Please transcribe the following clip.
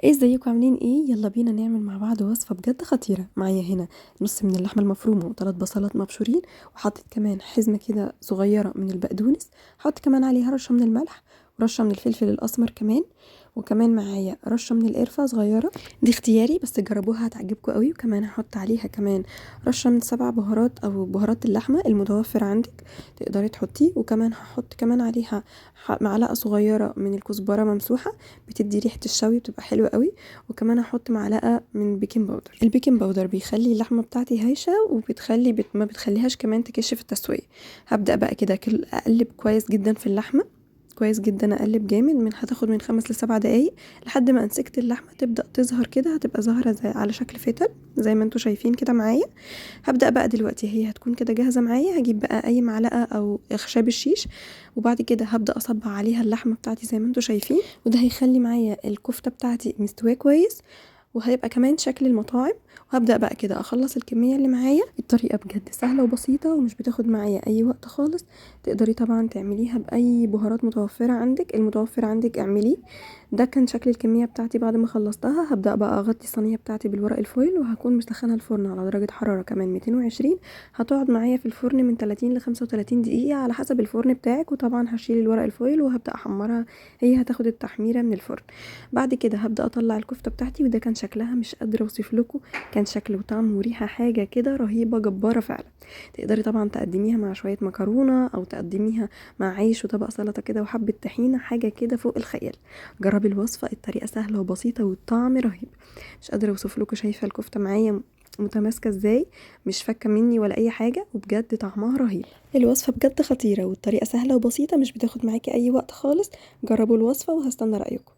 ايه ازيكم عاملين ايه؟ يلا بينا نعمل مع بعض وصفة بجد خطيرة. معايا هنا نص من اللحمة المفرومة وثلاث بصلات مبشورين، وحطيت كمان حزمة كده صغيرة من البقدونس، حط كمان عليها رشة من الملح ورشة من الفلفل الاسمر كمان، وكمان معايا رشة من القرفة صغيرة، دي اختياري بس جربوها هتعجبكم قوي. وكمان هحط عليها كمان رشة من 7 بهارات او بهارات اللحمة المتوفر عندك تقدري تحطيه. وكمان هحط كمان عليها معلقة صغيرة من الكزبرة ممسوحة، بتدي ريحة الشوي بتبقى حلوة قوي. وكمان هحط معلقة من baking powder. ال baking powder بيخلي اللحمة بتاعتي هايشة وبتخلي ما بتخليهاش كمان تكش في التسوية. هبدأ بقى كده اقلب كويس جدا في اللحمة، كويس جدا اقلب جامد، هتاخد من 5 ل7 دقايق لحد ما انسجة اللحمة تبدأ تظهر كده، هتبقى ظاهرة زي على شكل فتل زي ما انتوا شايفين كده معايا. هبدأ بقى دلوقتي هي هتكون كده جاهزة معايا. هجيب بقى اي معلقة او خشاب الشيش، وبعد كده هبدأ اصبع عليها اللحمة بتاعتي زي ما انتوا شايفين، وده هيخلي معايا الكفتة بتاعتي مستوية كويس، وهيبقى كمان شكل المطاعم. وهبدأ بقى كده اخلص الكمية اللي معايا. الطريقة بجد سهلة وبسيطة ومش بتاخد معايا اي وقت خالص، تقدري طبعا تعمليها باي بهارات متوفرة عندك، المتوفر عندك اعمليه. ده كان شكل الكمية بتاعتي بعد ما خلصتها. هبدأ بقى اغطي الصينية بتاعتي بالورق الفويل، وهكون مسخنة الفرن على درجة حرارة كمان 220. هتقعد معايا في الفرن من 30 ل 35 دقيقة على حسب الفرن بتاعك. وطبعا هشيل الورق الفويل وهبدأ احمرها، هي هتاخد التحميرة من الفرن. بعد كده هبدأ اطلع الكفتة بتاعتي، وده كان شكلها مش قادرة اوصف لكم، كان شكل وطعم وريحة حاجة كده رهيبة جبارة فعلا. تقدري طبعا تقدميها مع شوية مكرونة او تقدميها مع عيش وطبق سلطة كده وحبة طحينة، حاجة كده فوق الخيال. جربي الوصفة، الطريقة سهلة وبسيطة والطعم رهيب، مش قادرة اوصف لكم. شايفة الكفتة معايا متماسكة ازاي، مش فكة مني ولا اي حاجة، وبجد طعمها رهيب. الوصفة بجد خطيرة والطريقة سهلة وبسيطة، مش بتاخد معاكي اي وقت خالص. جربوا الوصفة وهستنى رأيكم.